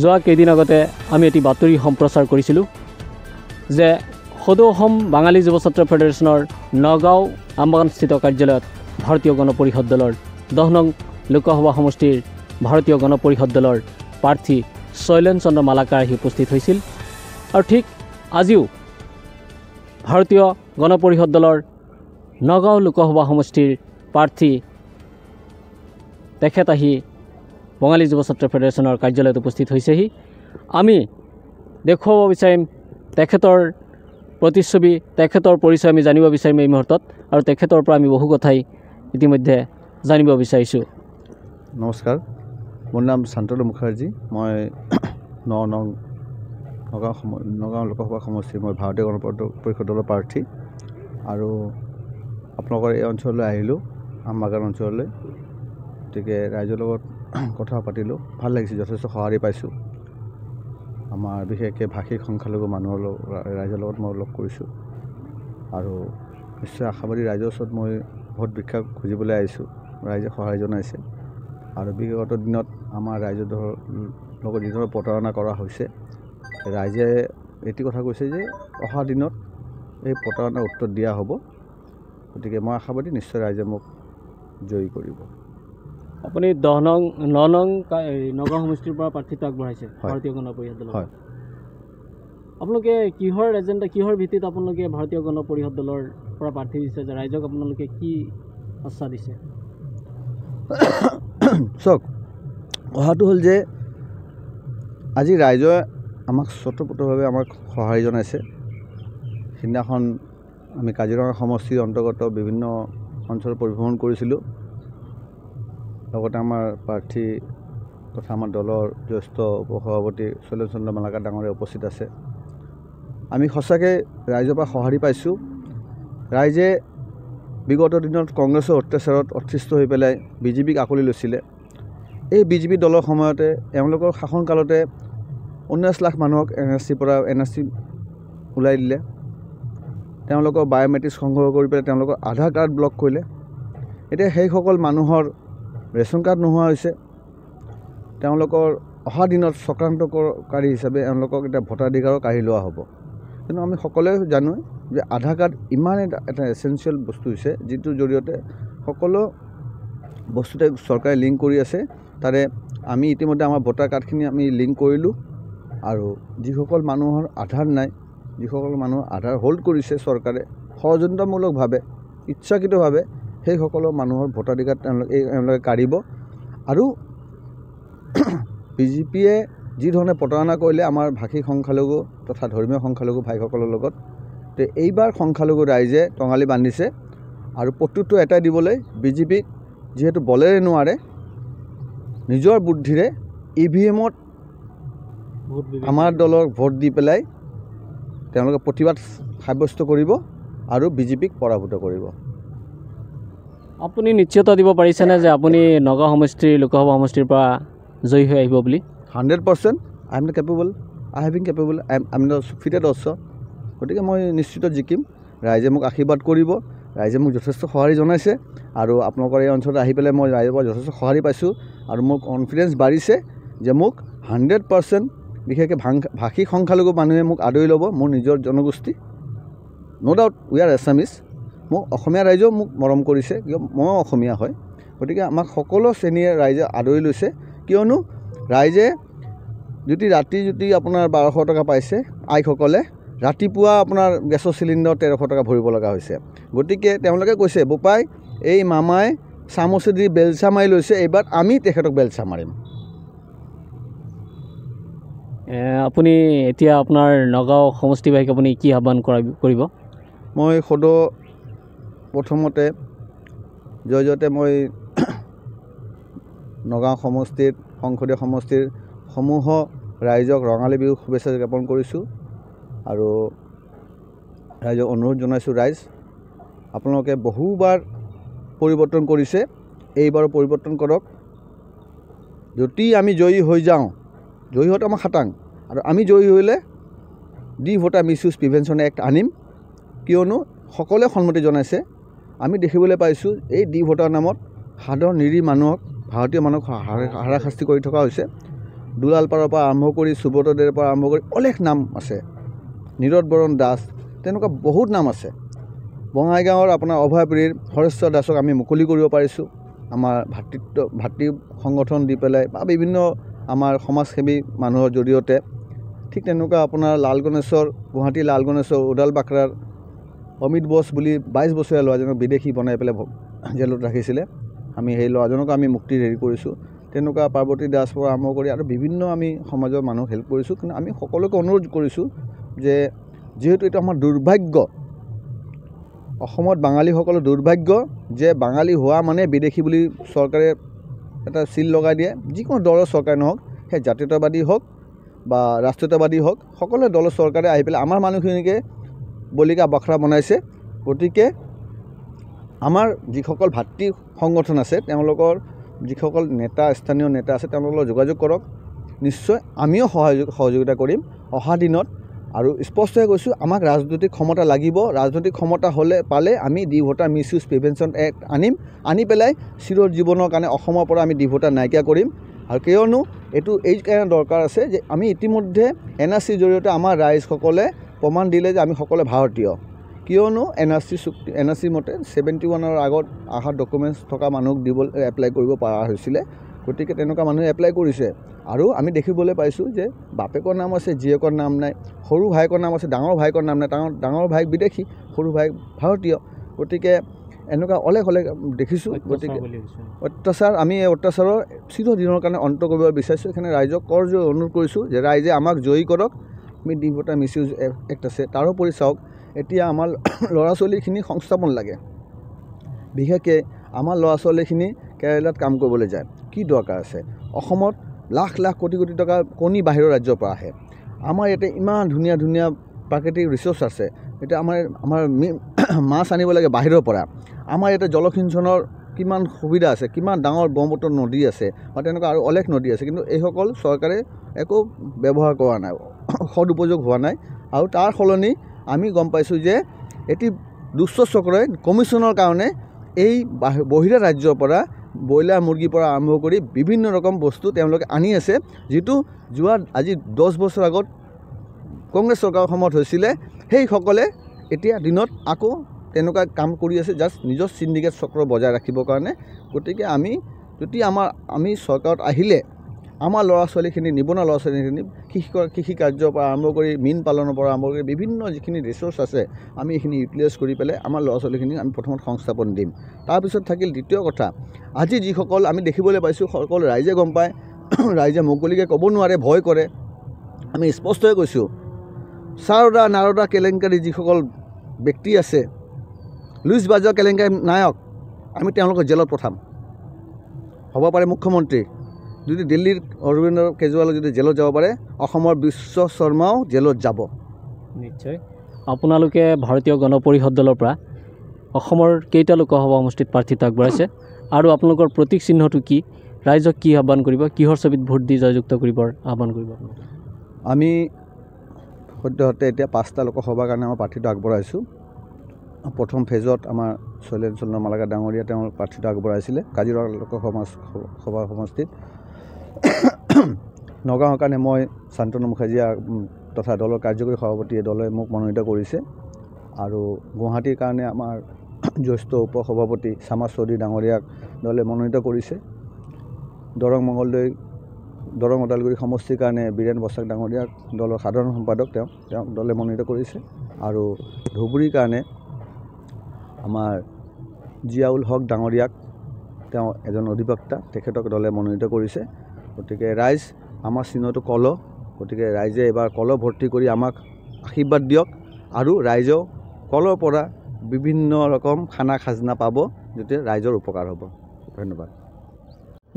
যোৱা কেইদিন আগতে আমি এটি বাতৰি সম্প্ৰচাৰ কৰিছিলোঁ যে সদৌ অসম বাঙালী যুৱ ছাত্ৰ ফেডাৰেশ্যনৰ নগাঁও আমবাগানস্থিত কাৰ্যালয়ত ভাৰতীয় গণ পৰিষদ দলৰ 10 নং লোকসভা সমষ্টিৰ ভাৰতীয় গণ পৰিষদ দলৰ প্ৰাৰ্থী শৈলেন চন্দ্ৰ মালাকাৰ আহি উপস্থিত হৈছিল। আৰু ঠিক আজিও ভাৰতীয় গণ পৰিষদ দলৰ নগাঁও লোকসভা সমষ্টিৰ প্ৰাৰ্থী তেখেত আহি বঙালী যুৱ ছাত্ৰ ফেডাৰেশ্যনৰ কাৰ্যালয়ত উপস্থিত হৈছেহি। আমি দেখুৱাব বিচাৰিম তেখেতৰ প্ৰতিচ্ছবি, তেখেতৰ পৰিচয় আমি জানিব বিচাৰিম এই মুহূৰ্তত, আৰু তেখেতৰ পৰা আমি বহু কথাই ইতিমধ্যে জানিব বিচাৰিছোঁ। নমস্কাৰ, মোৰ নাম শান্তনু মুখাৰ্জী। মই 9 নং নগাঁও লোকসভা সমষ্টিৰ মই ভাৰতীয় গণ পৰিষদ দলৰ প্ৰাৰ্থী আৰু আপোনালোকৰ এই অঞ্চললৈ আহিলোঁ, আমবাগান অঞ্চললৈ। গতিকে ৰাইজৰ লগত কথা পাতিলোঁ, ভাল লাগিছে, যথেষ্ট সঁহাৰি পাইছোঁ। আমাৰ বিশেষকৈ ভাষিক সংখ্যালঘু মানুহৰ লগত, ৰাইজৰ লগত মই লগ কৰিছোঁ আৰু নিশ্চয় আশাবাদী ৰাইজৰ ওচৰত মই ভোট ভিক্ষা খুজিবলৈ আহিছোঁ। ৰাইজে সঁহাৰি জনাইছে আৰু বিগত দিনত আমাৰ ৰাইজৰ লগত যিধৰণে প্ৰতাৰণা কৰা হৈছে, ৰাইজে এইটো কথা কৈছে যে অহা দিনত এই প্ৰতাৰণাৰ উত্তৰ দিয়া হ'ব। গতিকে মই আশাবাদী নিশ্চয় ৰাইজে মোক জয়ী কৰিব। আপুনি 10 নং 9 নং নগাঁও সমষ্টিৰ পৰা প্ৰাৰ্থিত্ব আগবঢ়াইছে ভাৰতীয় গণ পৰিষদ দলৰ। হয়। আপোনালোকে কিহৰ এজেণ্ডা, কিহৰ ভিত্তিত আপোনালোকে ভাৰতীয় গণ পৰিষদ দলৰ পৰা প্ৰাৰ্থী দিছে, যে ৰাইজক আপোনালোকে কি আশ্বাস দিছে? চাওক, কথাটো হ'ল যে আজি ৰাইজে আমাক স্বতঃপ্ৰোতভাৱে আমাক সঁহাৰি জনাইছে। সিদিনাখন আমি কাজিৰঙা সমষ্টিৰ অন্তৰ্গত বিভিন্ন অঞ্চল পৰিভ্ৰমণ কৰিছিলোঁ। লগতে আমাৰ প্ৰাৰ্থী তথা আমাৰ দলৰ জ্যেষ্ঠ উপসভাপতি শৈলেন চন্দ্ৰ মালাকাৰ ডাঙৰীয়া উপস্থিত আছে। আমি সঁচাকৈ ৰাইজৰ পৰা সঁহাৰি পাইছোঁ। ৰাইজে বিগত দিনত কংগ্ৰেছৰ অত্যাচাৰত অতিষ্ঠ হৈ পেলাই বিজেপিক আঁকোৱালি লৈছিলে। এই বিজেপি দলৰ সময়তে এওঁলোকৰ শাসনকালতে 19 লাখ মানুহক এন আৰ চিৰ পৰা এন আৰ চি ওলাই দিলে। তেওঁলোকৰ বায়'মেট্ৰিক্স সংগ্ৰহ কৰি পেলাই তেওঁলোকৰ আধাৰ কাৰ্ড ব্লক কৰিলে। এতিয়া সেইসকল মানুহৰ ৰেচন কাৰ্ড নোহোৱা হৈছে। তেওঁলোকৰ অহা দিনত চক্ৰান্তকাৰী হিচাপে এওঁলোকক এতিয়া ভোটাধিকাৰো কাঢ়ি লোৱা হ'ব। কিন্তু আমি সকলোৱে জানো যে আধাৰ কাৰ্ড ইমান এটা এচেঞ্চিয়েল বস্তু হৈছে, যিটোৰ জৰিয়তে সকলো বস্তুতে চৰকাৰে লিংক কৰি আছে। তাৰে আমি ইতিমধ্যে আমাৰ ভোটাৰ কাৰ্ডখিনি আমি লিংক কৰিলোঁ আৰু যিসকল মানুহৰ আধাৰ নাই, যিসকল মানুহৰ আধাৰ হোল্ড কৰিছে চৰকাৰে ষড়যন্ত্ৰমূলকভাৱে, ইচ্ছাকৃতভাৱে, সেইসকলৰ মানুহৰ ভোটাধিকাৰ এওঁলোকে কাঢ়িব। আৰু বিজেপিয়ে যি ধৰণে প্ৰতাৰণা কৰিলে আমাৰ ভাষিক সংখ্যালঘু তথা ধৰ্মীয় সংখ্যালঘু ভাইসকলৰ লগত, তে এইবাৰ সংখ্যালঘু ৰাইজে টঙালি বান্ধিছে আৰু প্ৰত্যুত্তৰ এটাই দিবলৈ বিজেপিক যিহেতু বলেৰে নোৱাৰে, নিজৰ বুদ্ধিৰে ই ভি এমত আমাৰ দলৰ ভোট দি পেলাই তেওঁলোকে প্ৰতিবাদ সাব্যস্ত কৰিব আৰু বিজেপিক পৰাভূত কৰিব। আপুনি নিশ্চয়তা দিব পাৰিছেনে যে আপুনি নগাঁও সমষ্টিৰ লোকসভা সমষ্টিৰ পৰা জয়ী হৈ আহিব বুলি? 100% I am the capable, I having capable, I am the fitted also. গতিকে মই নিশ্চিত জিকিম। ৰাইজে মোক আশীৰ্বাদ কৰিব, ৰাইজে মোক যথেষ্ট সঁহাৰি জনাইছে আৰু আপোনালোকৰ এই অঞ্চলত আহি পেলাই মই ৰাইজৰ পৰা যথেষ্ট সঁহাৰি পাইছোঁ আৰু মোৰ কনফিডেঞ্চ বাঢ়িছে যে মোক 100% বিশেষকৈ ভাষিক সংখ্যালঘু মানুহে মোক আদৰি ল'ব। মোৰ নিজৰ জনগোষ্ঠী, no doubt we are Assamese, মোক অসমীয়া ৰাইজেও মোক মৰম কৰিছে, কিয় ময়ো অসমীয়া হয়। গতিকে আমাক সকলো শ্ৰেণীয়ে ৰাইজে আদৰি লৈছে। কিয়নো ৰাইজে যদি ৰাতি যদি আপোনাৰ 1200 টকা পাইছে আইসকলে, ৰাতিপুৱা আপোনাৰ গেছৰ চিলিণ্ডাৰ 1300 টকা ভৰিব লগা হৈছে। গতিকে তেওঁলোকে কৈছে, বোপাই এই মামাই চামুচেদি বেলচা মাৰি লৈছে, এইবাৰ আমি তেখেতক বেলচা মাৰিম। আপুনি এতিয়া আপোনাৰ নগাঁও সমষ্টিবাসীক আপুনি কি আহ্বান কৰিব? মই সদৌ প্ৰথমতে জয় জয়তে মই নগাঁও সমষ্টিৰ সংসদীয় সমষ্টিৰ সমূহ ৰাইজক ৰঙালী বিহু শুভেচ্ছা জ্ঞাপন কৰিছোঁ আৰু ৰাইজক অনুৰোধ জনাইছোঁ, ৰাইজ আপোনালোকে বহুবাৰ পৰিৱৰ্তন কৰিছে, এইবাৰো পৰিৱৰ্তন কৰক। যদি আমি জয়ী হৈ যাওঁ, জয়ী হোৱাটো আমাৰ খাটাং, আৰু আমি জয়ী হ'লে the voter misuse prevention act আনিম। কিয়নো সকলোৱে সন্মতি জনাইছে। আমি দেখিবলৈ পাইছোঁ এই ডি ভোটাৰ নামত সাধাৰণ নিৰীহ মানুহক, ভাৰতীয় মানুহক হাৰাশাস্তি কৰি থকা হৈছে। দুলালপাৰৰ পৰা আৰম্ভ কৰি সুব্ৰত দেৰ পৰা আৰম্ভ কৰি অলেখ নাম আছে, নীৰদ বৰণ দাস, তেনেকুৱা বহুত নাম আছে। বঙাইগাঁৱৰ আপোনাৰ অভয়াপুৰীৰ হৰেশ্বৰ দাসক আমি মুকলি কৰিব পাৰিছোঁ আমাৰ ভাতৃ সংগঠন দি পেলাই বা বিভিন্ন আমাৰ সমাজসেৱী মানুহৰ জৰিয়তে। ঠিক তেনেকুৱা আপোনাৰ লাল গণেশৰ, গুৱাহাটী লাল গণেশৰ উদাল বাক্ৰাৰ অমিত বোস বুলি 22 বছৰীয়া ল'ৰাজনক বিদেশী বনাই পেলাই জেলত ৰাখিছিলে, আমি সেই ল'ৰাজনকো আমি মুক্তিৰ হেৰি কৰিছোঁ। তেনেকুৱা পাৰ্বতী দাস পৰা আৰম্ভ কৰি আৰু বিভিন্ন আমি সমাজৰ মানুহক হেল্প কৰিছোঁ। কিন্তু আমি সকলোকে অনুৰোধ কৰিছোঁ যে যিহেতু এইটো আমাৰ দুৰ্ভাগ্য, অসমত বাঙালীসকলৰ দুৰ্ভাগ্য যে বাঙালী হোৱা মানে বিদেশী বুলি চৰকাৰে এটা চিল লগাই দিয়ে। যিকোনো দলৰ চৰকাৰ নহওক, সেই জাতীয়তাবাদী হওক বা ৰাষ্ট্ৰীয়তাবাদী হওক, সকলো দলৰ চৰকাৰে আহি পেলাই আমাৰ মানুহখিনিকে বলিকা বাখৰা বনাইছে। গতিকে আমাৰ যিসকল ভাতৃ সংগঠন আছে, তেওঁলোকৰ যিসকল নেতা, স্থানীয় নেতা আছে, তেওঁলোকৰ লগত যোগাযোগ কৰক। নিশ্চয় আমিও সহযোগিতা কৰিম অহা দিনত। আৰু স্পষ্টকৈ কৈছোঁ, আমাক ৰাজনৈতিক ক্ষমতা লাগিব। ৰাজনৈতিক ক্ষমতা হ'লে পালে আমি D voter misuse prevention act আনিম, আনি পেলাই চিৰ জীৱনৰ কাৰণে অসমৰ পৰা আমি ডি ভোটাৰ নাইকিয়া কৰিম। আৰু কিয়নো এইটো এই কাৰণে দৰকাৰ আছে যে আমি ইতিমধ্যে এন আৰ চিৰ জৰিয়তে আমাৰ ৰাইজসকলে প্ৰমাণ দিলে যে আমি সকলোৱে ভাৰতীয়। কিয়নো এন আৰ চি চুক্তি, এন আৰ চি মতে 71ৰ আগত অহা ডকুমেণ্টছ থকা মানুহক দিব এপ্লাই কৰিব পৰা হৈছিলে। গতিকে তেনেকুৱা মানুহে এপ্লাই কৰিছে। আৰু আমি দেখিবলৈ পাইছোঁ যে বাপেকৰ নাম আছে, জীয়েকৰ নাম নাই, সৰু ভায়েকৰ নাম আছে, ডাঙৰ ভায়েকৰ নাম নাই। ডাঙৰ ভায়েক বিদেশী, সৰু ভায়েক ভাৰতীয়। গতিকে এনেকুৱা অলেখ অলেখ দেখিছোঁ। গতিকে অত্যাচাৰ, আমি এই অত্যাচাৰৰ চিৰদিনৰ কাৰণে অন্ত কৰিব বিচাৰিছোঁ। সেইকাৰণে ৰাইজক কৰজোৰ অনুৰোধ কৰিছোঁ যে ৰাইজে আমাক জয়ী কৰক। আমি ডি ভোটাৰ মিছইউজ এক্ট আছে। তাৰোপৰি চাওক, এতিয়া আমাৰ ল'ৰা ছোৱালীখিনি সংস্থাপন লাগে। বিশেষকৈ আমাৰ ল'ৰা ছোৱালীখিনি কেৰেলাত কাম কৰিবলৈ যায়, কি দৰকাৰ আছে? অসমত লাখ লাখ কোটি কোটি টকা কণী বাহিৰৰ ৰাজ্যৰ পৰা আহে। আমাৰ ইয়াতে ইমান ধুনীয়া ধুনীয়া প্ৰাকৃতিক ৰিচ'ৰ্চ আছে। এতিয়া আমাৰ মাছ আনিব লাগে বাহিৰৰ পৰা। আমাৰ ইয়াতে জলসিঞ্চনৰ কিমান সুবিধা আছে, কিমান ডাঙৰ ব্ৰহ্মপুত্ৰ নদী আছে বা তেনেকুৱা আৰু অলেখ নদী আছে। কিন্তু এইসকল চৰকাৰে একো ব্যৱহাৰ কৰা নাই, সদুপযোগ হোৱা নাই। আৰু তাৰ সলনি আমি গম পাইছোঁ যে এটি দুষ্ট চক্ৰই কমিশ্যনৰ কাৰণে এই বহিৰা ৰাজ্যৰ পৰা ব্ৰইলাৰ মুৰ্গীৰ পৰা আৰম্ভ কৰি বিভিন্ন ৰকম বস্তু তেওঁলোকে আনি আছে, যিটো যোৱা আজি 10 বছৰ আগত কংগ্ৰেছ চৰকাৰৰ সময়ত হৈছিলে। সেইসকলে এতিয়া দিনত আকৌ তেনেকুৱা কাম কৰি আছে, জাষ্ট নিজৰ চিণ্ডিকেট চক্ৰ বজাই ৰাখিবৰ কাৰণে। গতিকে আমি যদি আমি চৰকাৰত আহিলে আমাৰ ল'ৰা ছোৱালীখিনি, নিবনুৱা ল'ৰা ছোৱালীখিনি কৃষি কাৰ্যৰ পৰা আৰম্ভ কৰি মীন পালনৰ পৰা আৰম্ভ কৰি বিভিন্ন যিখিনি ৰিচ'ৰ্চ আছে, আমি এইখিনি ইউটিলাইজ কৰি পেলাই আমাৰ ল'ৰা ছোৱালীখিনিক আমি প্ৰথমত সংস্থাপন দিম। তাৰপিছত থাকিল দ্বিতীয় কথা, আজি যিসকল আমি দেখিবলৈ পাইছোঁ, সকলো ৰাইজে গম পায়, ৰাইজে মুকলিকৈ ক'ব নোৱাৰে, ভয় কৰে। আমি স্পষ্টকৈ কৈছোঁ, সাৰদা নাৰদা কেলেংকাৰী যিসকল ব্যক্তি আছে, লুইচ বাজৰ কেলেংকাৰী নায়ক, আমি তেওঁলোকক জেলত পঠাম। হ'ব পাৰে মুখ্যমন্ত্ৰী, যদি দিল্লীৰ অৰবিন্দ কেজৰিৱালে যদি জেলত যাব পাৰে, অসমৰ বিশ্ব শৰ্মাও জেলত যাব। নিশ্চয়। আপোনালোকে ভাৰতীয় গণ পৰিষদ দলৰ পৰা অসমৰ কেইটা লোকসভা সমষ্টিত প্ৰাৰ্থিত্ব আগবঢ়াইছে আৰু আপোনালোকৰ প্ৰতীক চিহ্নটো কি, ৰাইজক কি আহ্বান কৰিব, কিহৰ ছবিত ভোট দি জয়যুক্ত কৰিবৰ আহ্বান কৰিব? আমি সদ্যহতে এতিয়া 5টা লোকসভাৰ কাৰণে আমাৰ প্ৰাৰ্থিত্ব আগবঢ়াইছোঁ। প্ৰথম ফেজত আমাৰ শৈলেন চন্দ্ৰ মালাকাৰ ডাঙৰীয়া তেওঁৰ প্ৰাৰ্থিত্ব আগবঢ়াইছিলে কাজিৰঙা লোকসভা সভা সমষ্টিত। নগাঁৱৰ কাৰণে মই শান্তনু মুখাৰ্জীয়া তথা দলৰ কাৰ্যকৰী সভাপতিয়ে দলে মোক মনোনীত কৰিছে। আৰু গুৱাহাটীৰ কাৰণে আমাৰ জ্যেষ্ঠ উপ সভাপতি শ্যামা চৌধুৰী ডাঙৰীয়াক দলে মনোনীত কৰিছে। দৰং মঙলদৈ, দৰং ওদালগুৰি সমষ্টিৰ কাৰণে বীৰেণ বসাক ডাঙৰীয়াক দলৰ সাধাৰণ সম্পাদক তেওঁক দলে মনোনীত কৰিছে। আৰু ধুবুৰীৰ কাৰণে আমাৰ জিয়াউল হক ডাঙৰীয়াক, তেওঁ এজন অধিবক্তা, তেখেতক দলে মনোনীত কৰিছে। গতিকে ৰাইজ, আমাৰ চিহ্নটো কলহ, গতিকে ৰাইজে এইবাৰ কলহ ভৰ্তি কৰি আমাক আশীৰ্বাদ দিয়ক। আৰু ৰাইজেও কলৰ পৰা বিভিন্ন ৰকম খানা খাজনা পাব, যাতে ৰাইজৰ উপকাৰ হ'ব। ধন্যবাদ।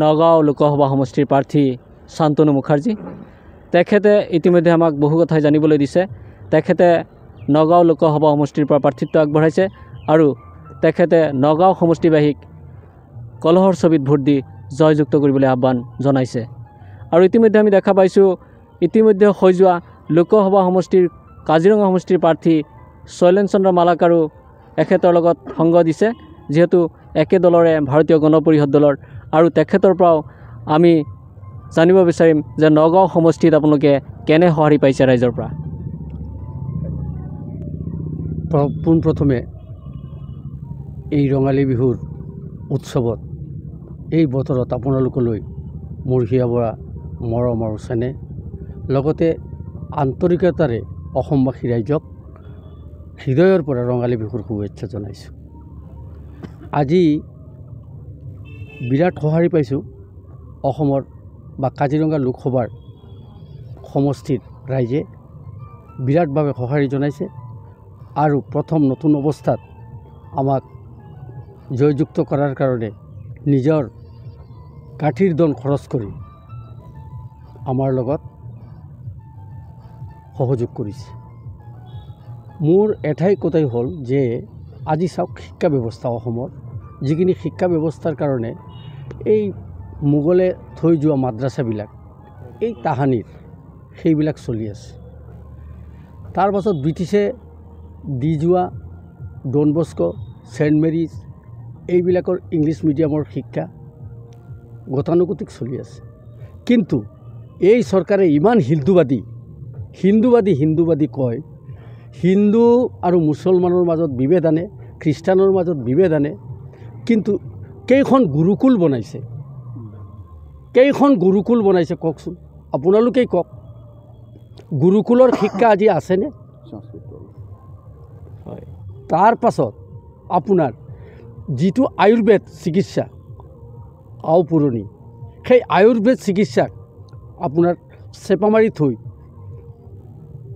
নগাঁও লোকসভা সমষ্টিৰ প্ৰাৰ্থী শান্তনু মুখাৰ্জী, তেখেতে ইতিমধ্যে আমাক বহু কথাই জানিবলৈ দিছে। তেখেতে নগাঁও লোকসভা সমষ্টিৰ পৰা প্ৰাৰ্থিত্ব আগবঢ়াইছে আৰু তেখেতে নগাঁও সমষ্টিবাসীক কলহৰ ছবিত ভোট দি জয়যুক্ত কৰিবলৈ আহ্বান জনাইছে। আৰু ইতিমধ্যে আমি দেখা পাইছোঁ, ইতিমধ্যে হৈ যোৱা লোকসভা সমষ্টিৰ কাজিৰঙা সমষ্টিৰ প্ৰাৰ্থী শৈলেন চন্দ্ৰ মালাকাৰো এখেতৰ লগত সংগ দিছে, যিহেতু একে দলৰে ভাৰতীয় গণ পৰিষদ দলৰ। আৰু তেখেতৰ পৰাও আমি জানিব বিচাৰিম যে নগাঁও সমষ্টিত আপোনালোকে কেনে সঁহাৰি পাইছে ৰাইজৰ পৰা। পোনপ্ৰথমে এই ৰঙালী বিহুৰ উৎসৱত এই বতৰত আপোনালোকলৈ মোৰ হিয়া ভৰা মৰম আৰু চেনেহ, লগতে আন্তৰিকতাৰে অসমবাসী ৰাইজক হৃদয়ৰ পৰা ৰঙালী বিহুৰ শুভেচ্ছা জনাইছোঁ। আজি বিৰাট সঁহাৰি পাইছোঁ অসমৰ বা কাজিৰঙা লোকসভাৰ সমষ্টিৰ ৰাইজে বিৰাটভাৱে সঁহাৰি জনাইছে আৰু প্ৰথম নতুন অৱস্থাত আমাক জয়যুক্ত কৰাৰ কাৰণে নিজৰ গাঁঠিৰ ধন খৰচ কৰি আমাৰ লগত সহযোগ কৰিছে। মোৰ এটাই কথাই হ'ল যে আজি চাওক শিক্ষা ব্যৱস্থা অসমৰ যিখিনি শিক্ষা ব্যৱস্থাৰ কাৰণে এই মোগলে থৈ যোৱা মাদ্ৰাছাবিলাক এই তাহানিৰ সেইবিলাক চলি আছে। তাৰ পাছত ব্ৰিটিছে দি যোৱা ডন বস্কো, ছেইণ্ট মেৰিজ এইবিলাকৰ ইংলিছ মিডিয়ামৰ শিক্ষা গতানুগতিক চলি আছে। কিন্তু এই চৰকাৰে ইমান হিন্দুবাদী হিন্দুবাদী হিন্দুবাদী কয়, হিন্দু আৰু মুছলমানৰ মাজত বিভেদ আনে, খ্ৰীষ্টানৰ মাজত বিভেদ আনে, কিন্তু কেইখন গুৰুকুল বনাইছে, কেইখন গুৰুকুল বনাইছে কওকচোন, আপোনালোকেই কওক। গুৰুকুলৰ শিক্ষা আজি আছেনে? তাৰ পাছত আপোনাৰ যিটো আয়ুৰ্বেদ চিকিৎসা আও পুৰণি, সেই আয়ুৰ্বেদ চিকিৎসাক আপোনাৰ চেপা মাৰি থৈ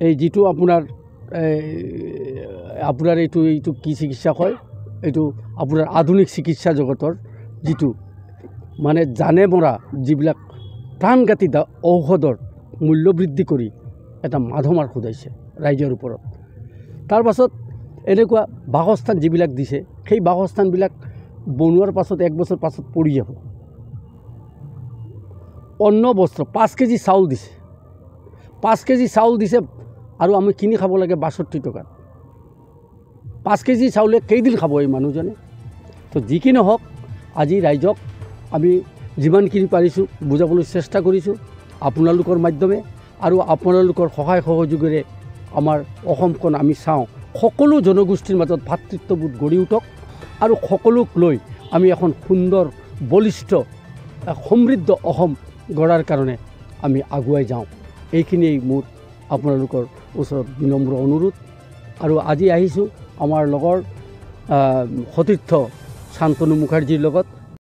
এই যিটো আপোনাৰ আপোনাৰ এইটো এইটো কি চিকিৎসা কয়, এইটো আপোনাৰ আধুনিক চিকিৎসা জগতৰ যিটো মানে জানে মৰা যিবিলাক প্ৰাণঘাতী ঔষধৰ মূল্য বৃদ্ধি কৰি এটা মাধমাৰ সোধাইছে ৰাইজৰ ওপৰত। তাৰ পাছত এনেকুৱা বাসস্থান যিবিলাক দিছে সেই বাসস্থানবিলাক বনোৱাৰ পাছত এক বছৰ পাছত পৰি যাব। অন্ন বস্ত্ৰ 5 কেজি চাউল দিছে, 5 কেজি চাউল দিছে আৰু আমি কিনি খাব লাগে 62 টকাত। 5 কেজি চাউলে কেইদিন খাব এই মানুহজনে? তো যি কি নহওক আজি ৰাইজক আমি যিমানখিনি পাৰিছোঁ বুজাবলৈ চেষ্টা কৰিছোঁ আপোনালোকৰ মাধ্যমে আৰু আপোনালোকৰ সহায় সহযোগেৰে আমাৰ অসমখন আমি চাওঁ সকলো জনগোষ্ঠীৰ মাজত ভাতৃত্ববোধ গঢ়ি উঠক আৰু সকলোক লৈ আমি এখন সুন্দৰ বলিষ্ঠ সমৃদ্ধ অসম গঢ়াৰ কাৰণে আমি আগুৱাই যাওঁ। এইখিনিয়েই মোৰ আপোনালোকৰ ওচৰত বিনম্ৰ অনুৰোধ। আৰু আজি আহিছোঁ আমাৰ লগৰ সতীৰ্থ শান্তনু মুখাৰ্জীৰ লগত।